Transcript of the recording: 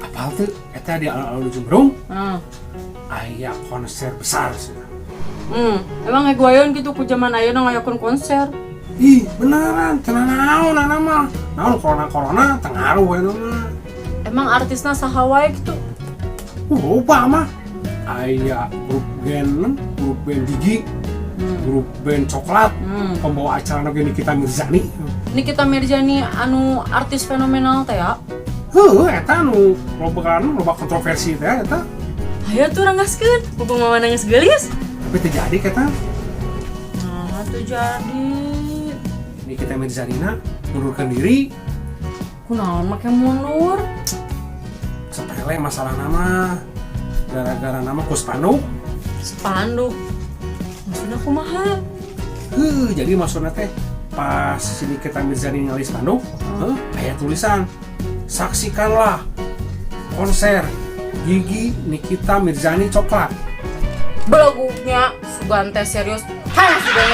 Apal tuh eta di alun-alun Ujung Berung aya konser besar sih. Emang ngeguayon gitu ku zaman ayeuna ngayakeun konser? Ih, beneran, tenang naon anak mah. Naon corona-corona tengaruh we mah. Emang artisna saha wae gitu? Loba mah. Aya grup band, grup band Gigi, grup band Coklat, pembawa acara oge Nikita Mirzani. Nikita Mirzani anu artis fenomenal teh ya? Heuh, eta anu loba kan loba kontroversi teh eta. Hayo tuh ranggaskeun, mumpung mama nangis geulis. Tapi teu jadi eta. Nah, tuh jadi. Nikita Mirzanina mundurkan diri. Kunaon make mundur? Sepele masalah nama. Gara-gara nama ku spanduk. Spanduk. Maksudnya kumaha? Heuh, jadi maksudnya teh pas si Nikita Mirzani ngali spanduk, heuh, aya tulisan saksikanlah konser Gigi Nikita Mirzani Coklat. Belaguknya sugan teh serius. Hah, sugan.